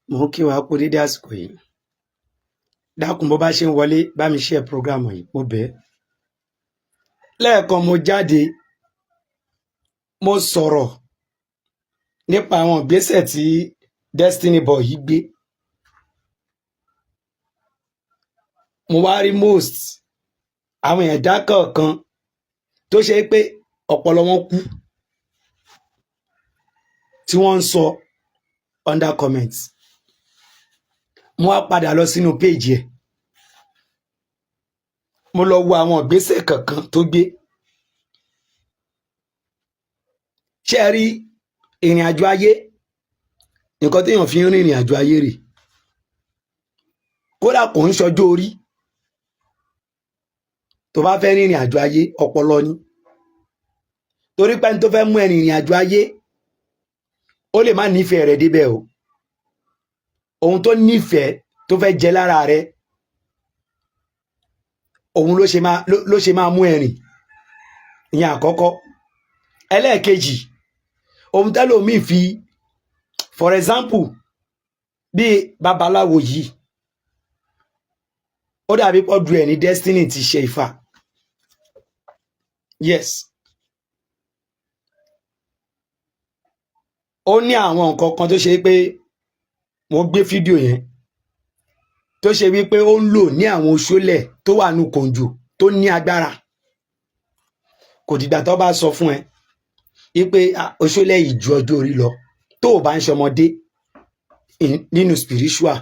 Mò ń kí wa kú dédé àsìkò yìí. Dákun, bó bá ṣe ń wọlé, bá mi share program yìí, mo bẹ̀ ẹ́. Lẹ́ẹ̀kan mo jáde, mo sọ̀rọ̀ nípa àwọn ìgbésẹ̀ tí Destiny Boy yìí gbé. Mo wá rí most àwọn ẹ̀dá kọ̀ọ̀kan tó ṣe pé ọpọlọ wọn kú tí wọ́n ń sọ under comments. Mo wá padà lọ sínú péèjì ẹ̀, mo lọ wo àwọn ìgbésẹ̀ kankan tó gbé. Ṣé ẹ rí ìrìn àjò ayé? Nǹkan téèyàn fi ń rìn ìrìn àjò ayé rè, kódà kò ń ṣọjọ́ orí. Tó bá fẹ́ rìnrìn àjò ayé, ọpọlọ ni, torí pé ẹni tó fẹ́ mú ẹ rìnrìn àjò ayé, ó lè má nífẹ̀ẹ́ rẹ̀ débẹ̀ o. Ohun tó nífẹ̀ẹ́ tó fẹ́ jẹ lára rẹ̀, òun ló ṣe máa mú ẹ rìn. Ìyẹn àkọ́kọ́. Ẹlẹ́ẹ̀kejì, ohun tẹ́lòmíì fi, for example, bí babaláwo yìí, ó dàbí pọ́dù ẹ̀ ní Destiny ti ṣe Ifá. Yes, ó ní àwọn nǹkan kan tó ṣe pé mo gbé fídíò yẹn tó ṣe wípé ó ń lò ní àwọn oṣólẹ̀ tó wà nù kòǹjò tó ní agbára. Kò dìgbà tó bá sọ fún ẹ wípé oṣólẹ̀ yìí ju ọjọ́ orí lọ, tó o bá ń ṣọmọdé nínú spiritual,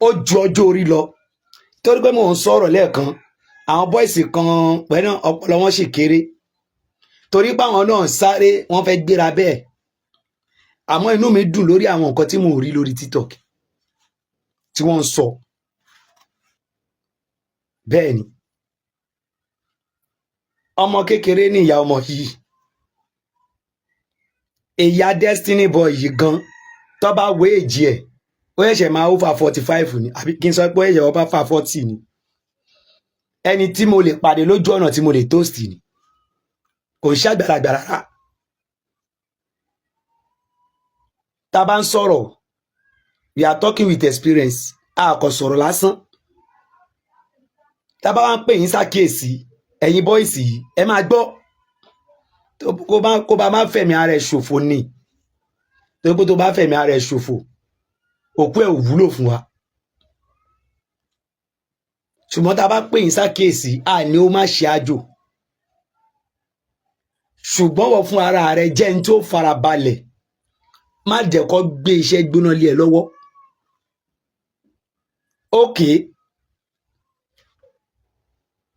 ó ju ọjọ́ orí lọ. Torí pé mò ń sọ̀rọ̀ lẹ́ẹ̀kan, àwọn boys kan pẹ̀lú ọpọlọ wọn sì kéré, torí pé àwọn náà sáré, wọ́n fẹ́ gbéra bẹ́ẹ̀. Àmọ́ inú mi dùn lórí àwọn nǹkan tí mò ń rí lórí TikTok tí wọ́n ń sọ. Bẹ́ẹ̀ ni, ọmọ kékeré ní ìyá ọmọ yìí, ìyá Destiny Boy yìí gan, tó bá wé èjì ẹ̀, ó ṣẹ̀ṣẹ̀ máa over 45 ni, àbí kí n sọ pé ó ṣẹ̀ṣẹ̀ over 40 ni. Ẹni tí mo lè pàdé lójú ọ̀nà, tí mo lè toast ni, kò ń ṣàgbàlagbà rárá. Tá a bá ń sọ̀rọ̀, we are talking with experience. A kò sọ̀rọ̀ lásán. Tá a bá wá ń pè yín ṣàkíyèsí, ẹ̀yin boys yìí, ẹ máa gbọ́. Kó bá má fẹ̀mí ara ẹ̀ ṣòfò ni, torí pé tó bá fẹ̀mí ara ẹ̀ ṣòfò, òkú ẹ̀ ò wúlò fún wa. Ṣùgbọ́n tá a bá pè yín ṣàkíyèsí, a ní ó má ṣe àjò, ṣùgbọ́n wọ́n fún ara rẹ̀ jẹ́ ní tó farabalẹ̀, má jẹ́ kó gbé iṣẹ́ gbóná lé ẹ lọ́wọ́.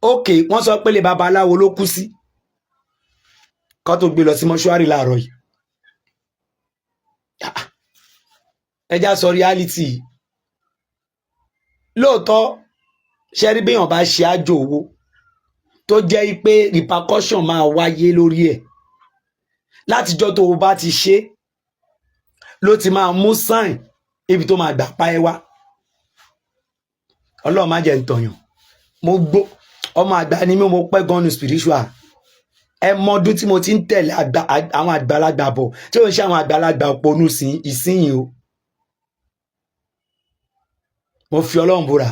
Okay, wọ́n sọ pé lè babaláwo ló kú sí kó tó gbé lọ sí mọ́ṣúárì láàárọ̀ yìí. Ẹ já sọ reality. Lóòótọ́, ṣe rí béèyàn bá ṣe àjò owó tó jẹ́ pé repercussion máa wáyé lórí ẹ̀, látijọ́ tó o bá ti ṣe ló ti máa mú sign ibi tó máa gbà pa ẹ́ wá. Ọlọ́run má jẹ́ ń tọ̀yàn. Mo gbó, ọmọ àgbà ni mí, mo pẹ́ gan nu spiritual. Ẹ mọ ọdún tí mo ti ń tẹ̀lé àwọn àgbàlagbà bọ̀, tí ó ń ṣe àwọn àgbàlagbà òpònú sí ìsinyìí o. Mo fi Ọlọ́run búra,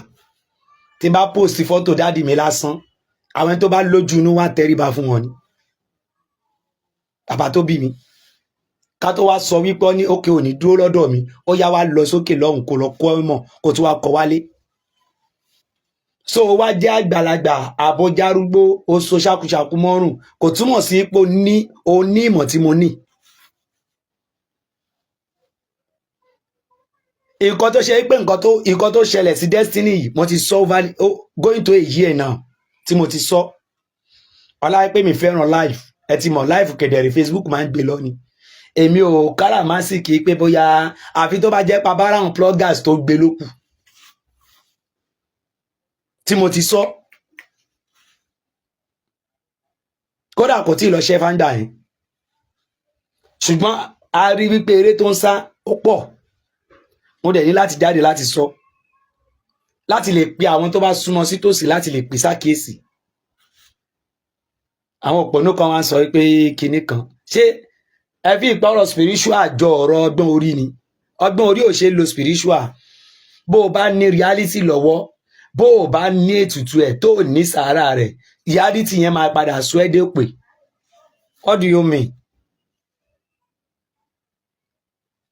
tí n bá post fọ́tò daddy mi lásán, àwọn ẹni tó bá lójú inú wá tẹríba fún wọn ni. Bàbá tó bí mi, ká tó wá sọ wípé ó ní òkè òní dúró lọ́dọ̀ mi, ó yá, wá lọ sókè lọ́hùn, kó lọ kọ́ mọ̀, kó tó wá kọ wálé. So wá jẹ́ àgbàlagbà àbójárúgbó, ó so ṣàkúṣàkú mọ́rùn, kò túmọ̀ sí pé o ní ìmọ̀ tí mo ní. Nǹkan tó ṣe pé nǹkan tó ṣẹlẹ̀ sí Destiny yìí, mo ti sọ over going to a year now tí mo ti sọ. Ọlá pé mi fẹ́ràn live, ẹ ti mọ̀ live kẹ̀dẹ̀rẹ̀, Facebook máa ń gbé lọ ni. Èmi ò káràmásìkì pé bóyá àfi tó bá jẹ́ pabáráhùn pluggers tó gbé lókù tí mo ti sọ. Kódà kò tí ì lọ ṣẹ́ fáńdà yẹn, ṣùgbọ́n a rí wípé eré tó ń sá ó pọ̀. Mo dẹ̀ ní láti jáde láti sọ, láti lè pe àwọn tó bá súnmọ́ sí tòsí, láti lè pè sákìyèsí. Àwọn òpònú kan wá ń sọ pé kinní kan ṣé ẹ fi ìpọ̀rọ̀ spiritual jọ ọ̀rọ̀ ọgbọ́n orí ni. Ọgbọ́n orí ò ṣe lo spiritual. Bó o bá ní reality lọ́wọ́, bó o bá ní ètùtù ẹ̀, tó o ní sàárà rẹ̀, reality yẹn máa padà sọ ẹ́ dé pè. What do you mean?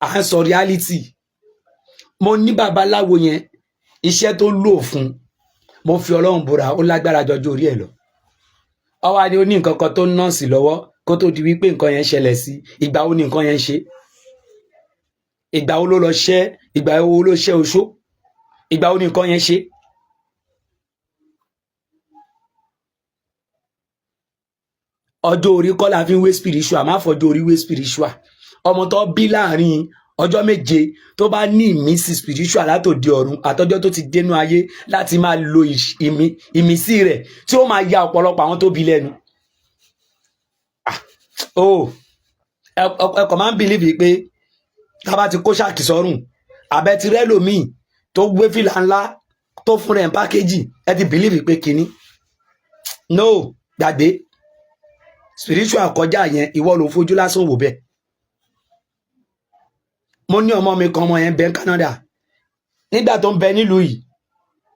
À ń sọ reality. Mo ní babaláwo yẹn, iṣẹ́ tó lò fún, mo fi Ọlọ́run búra, ó lágbára jọjọ orí ẹ̀ lọ. Ọwọ́ ni ó ní nǹkan kan tó ń nọ́ọ̀sì lọ́wọ́ kó tó di wípé nǹkan yẹn ṣẹlẹ̀ sí. Ìgbà wo ni nǹkan yẹn ṣe? Ìgbà wo ló lọ ṣẹ́? Ìgbà wo ló ṣẹ́ oṣó? Ìgbà wo ni nǹkan yẹn ṣe? Ọjọ́ orí kọ́ la fi ń wé spiritual. Má fọjọ́ orí wé spiritual. Ọmọ tó bí láàrin ọjọ́ 7 tó bá ní ìmísí spiritual látòdì ọ̀run, àtọjọ́ tó ti dénú ayé láti máa lo ìmísí rẹ̀ tí ó máa ya ọ̀pọ̀lọpọ̀ àwọn tó bí lẹ́nu. Oh, ẹ kàn máa ń believe pé tá a bá ti kó ṣáàkì sọ́rùn, àbẹ ti rẹ́lòmíì tó gbé fìlà ńlá tó fún rẹ̀ ń pákéjì, ẹ ti believe pé kinní. No, gbàgbé spiritual kọjá yẹn. Ìwọ ló fojú lásán wò bẹ́ẹ̀. Mo ní ọmọ mi kan, ọmọ yẹn bẹ ní Canada. Nígbà tó ń bẹ nílùú yìí,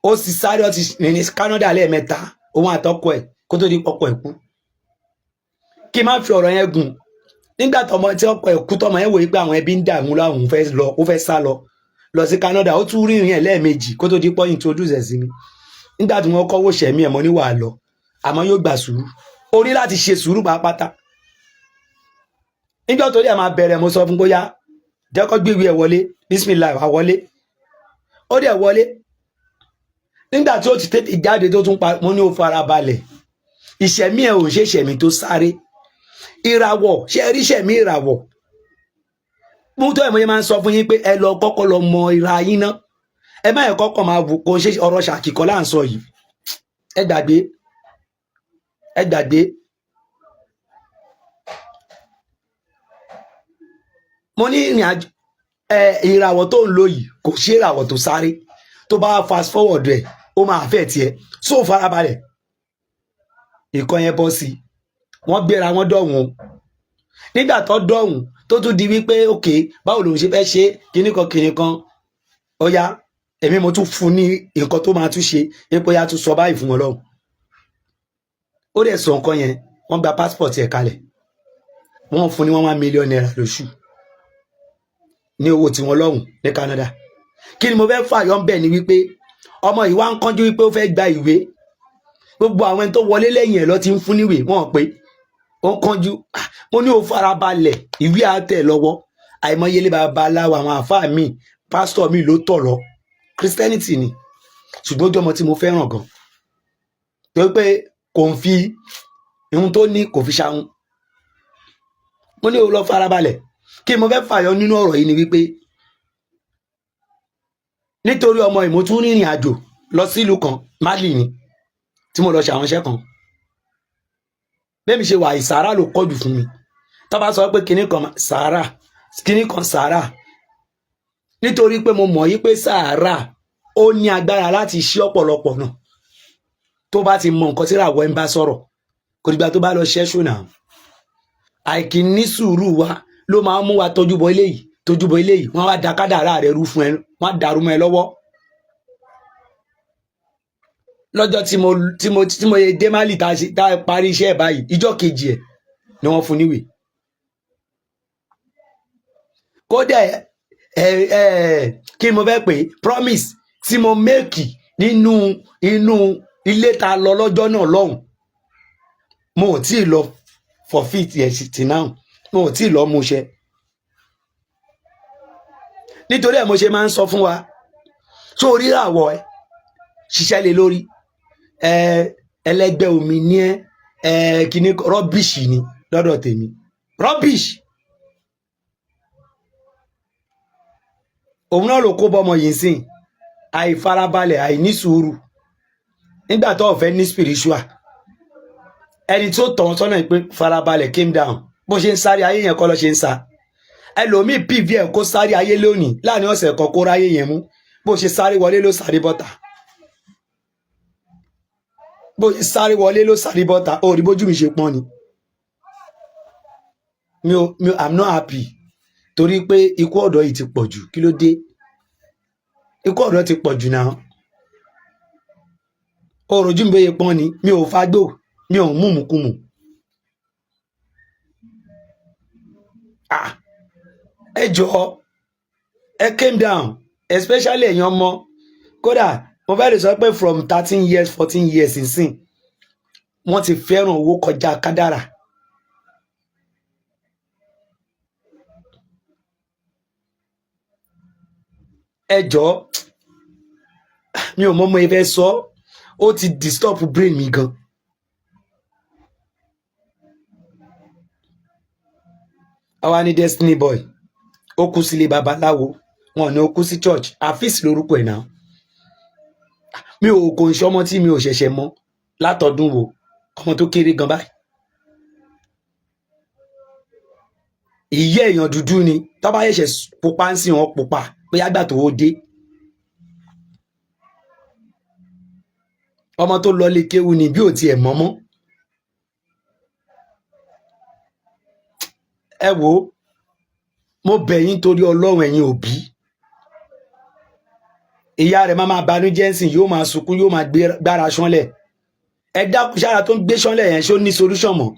ó sì sáré, ó ti rìn ní Canada lẹ́ẹ̀mẹ́ta, òun àtọkọ ẹ̀, kó tó di pọkọ ẹ̀ kú. Kí n má fi ọ̀rọ̀ yẹn gùn, nígbà tọmọ tí ọkọ ẹ̀ kú, tọmọ yẹn wòye pé àwọn ẹbí ń dààmú, láwọn fẹ́ lọ, ó fẹ́ sá lọ lọ sí Canada. Ó tún rìnrìn ẹ̀ lẹ́ẹ̀mejì kó tó di pọ́ introduce ẹ̀ sí mi. Nígbà tí wọ́n kọ́wọ́ sẹ̀mí ẹ̀ mọ́ ní wàá lọ, àmọ́ yóò gbà sùúrù. Ó ní láti ṣe sùúrù pàápàá. Níjọ́ tó dẹ̀ máa bẹ̀rẹ̀, mo sọ fún bóyá jẹ́ kó gbé ìwé ẹ̀ wọlé, bismillah, wà wọlé. Ó dẹ̀ wọlé. Nígbà tí ó ti tètè jáde tó tún pa, mo ní ó fara balẹ̀. Ìṣẹ̀mí ẹ̀ ò ṣe ìṣẹ̀mí tó sáré. Ìràwọ̀ ṣe rí ìṣẹ̀mí ìràwọ̀ mú tó ẹ̀. Mo yẹn máa ń sọ fún yín pé ẹ lọ kọ́kọ́ lọ mọ ìra yín ná. Ẹ má yẹ kọ́kọ́ máa wò kó ṣe ọ̀rọ̀ ṣàkìkọ́ là ń sọ yìí. Ẹ gbàgbé, ẹ gbàgbé. Mo ní ìrìn àjò ẹ, ìràwọ̀ tó ń lò yìí kò ṣe ìràwọ̀ tó sáré. Tó bá fast forward ẹ̀, ó máa fẹ́ tiẹ̀ so farabalẹ̀. Ìkan yẹn bọ́ sí i, wọ́n gbéra wọn dọ̀hún. Nígbà tó dọ̀hún, tó tún di wípé òkè, báwo lòun ṣe fẹ́ ṣe kíní kan kíní kan, ó yá, èmi mo tún fún ní nǹkan tó máa tún ṣe ipò ya, tún sọ báyìí fún Ọlọ́run. Ó dẹ̀ sọ nǹkan yẹn, wọ́n gba passport ẹ̀ kalẹ̀, wọ́n fún ní ₦1 million lóṣù ní owó tiwọn lọ́hùn ní Canada. Kí ni mo fẹ́ fàyọ ń bẹ̀ ni wípé ọmọ yìí wá ń kánjú wípé ó fẹ́ gba ìwé. Gbogbo àwọn ẹni tó wọlé lẹ́yìn ẹ̀ lọ ti ń fún níwèé, wọ́n pé ó ń kánjú. Mo ní o farabalẹ̀, ìwé àtẹ̀ lọ́wọ́. Àìmọye ilé babaláwo, àwọn àáfàá mi, pásítọ̀ mi ló tọ̀ lọ Christianity ni. Ṣùgbọ́n ojú ọmọ tí mo fẹ́ràn gan, torí pé kò ń fi ihun tó ní kò fi ṣahun. Mo ní o lọ farabalẹ̀. Kí mo fẹ́ fàyọ nínú ọ̀rọ̀ yìí ni wípé nítorí ọmọ yìí, mo tún rìnrìn àjò lọ sílùú kan, Mali ni, tí mo lọ ṣe àwọn iṣẹ́ kan. Bẹ́ẹ̀ mi ṣe wà, ìsàrà ló pọ̀jù fún mi. Tó bá sọ pé kinní kan sàárà, kinní kan sàárà, nítorí pé mo mọ̀ yí pé sàárà ó ní agbára láti ṣí ọ̀pọ̀lọpọ̀ náà. Tó bá ti mọ nǹkan tí ràwọ̀ ẹ̀ ń bá sọ̀rọ̀, kò dìgbà tó bá lọ ṣẹ́ṣù náà. Àìkí ní sùúrù wa ló máa ń mú wa tójú bọ eléyìí, tójú bọ eléyìí. Wọ́n wá da kádàrá rẹ̀ rú fún ẹ, wọ́n á dàrú mọ́ ẹ lọ́wọ́. Lọ́jọ́ tí mo yẹ dé Mali, tá a parí iṣẹ́ ẹ̀ báyìí, ìjọ́ kejì ẹ̀ ni wọ́n fún níwèé. Kódà ẹ ẹ kí ni mo fẹ́ pè, promise tí mo make Nínú inú ilé ta lọ lọ́jọ́ náà lọ́hùn, mo ò tí ì lọ forfeit ẹ̀ sí náà, mo ò tí ì lọ mú ṣẹ. Nítorí ẹ̀ mo ṣe máa ń sọ fún wa, tó rí àwọ̀ ẹ, ṣiṣẹ́ lé lórí ẹ. Ẹlẹ́gbẹ́ omi ní ẹ ẹ kíní, rubbish ni lọ́dọ̀ tèmi, rubbish. Òun náà ló kó bọ́mọ yìí sìn, àìfarabalẹ̀, àìní sùúrù. Nígbà tó o fẹ́ ní spiritual, ẹni tó tọ̀ sọ́nà pé farabalẹ̀, calm down, bó ṣe ń sáré ayé yẹn kọ́ ló ṣe ń sa. Ẹlòmíì pv ẹ̀ kó sáré ayé lónìí, láàrin ọ̀sẹ̀ kan kó ráyé yẹn mú. Bó ṣe sáré wọlé ló sáré bọ́ta, bó ṣe sáré wọlé ló sáré bọ́ta. Ó rí bójú mi ṣe pọ́n ni. Mi ò, I'm not happy, torí pé ikú ọ̀dọ́ yìí ti pọ̀ jù. Kí ló dé? Ikú ọ̀dọ́ ti pọ̀ jù náà. Òròjú mi bóye pọ́n ni. Mi ò fagbó, mi ò múmukúmu. Ah, ẹ jọ̀ọ́, ẹ calm down, especially ẹ̀yin ọmọ. Kódà mo fẹ́ lè sọ pé from 13 years, 14 years nsìn, wọ́n ti fẹ́ràn owó kọjá kádàrà. Ẹ jọ̀ọ́, mi ò mọ ọmọ ẹ fẹ́ sọ, ó ti disturb brain mi gan. Àwa ní Destiny Boy, ó kú sílé babaláwo, wọn ò ní ó kú sí church. Afis lórúkọ ẹ̀ náà. Mi ò kò ń ṣọmọ tí mi ò ṣẹ̀ṣẹ̀ mọ̀ látọdún wo, ọmọ tó kéré gan báyìí. Ìyẹ́ èèyàn dúdú ni, tó bá ṣẹ̀ṣẹ̀ pupa ń sìn wọn pupa bóyá gbà tó ó dé. Ọmọ tó lọ lé kéwu ni bí ò tiẹ̀ mọ́mọ́. Ẹ wo, mo bẹ̀ yín torí Ọlọ́run, ẹ̀yin òbí. Ìyá rẹ̀ máa banújẹ́ ń sìn, yóò máa sunkún, yóò máa gbára ṣánlẹ̀. Ẹ dákun, sára tó ń gbé ṣánlẹ̀ yẹn, ṣó ní solution mọ́?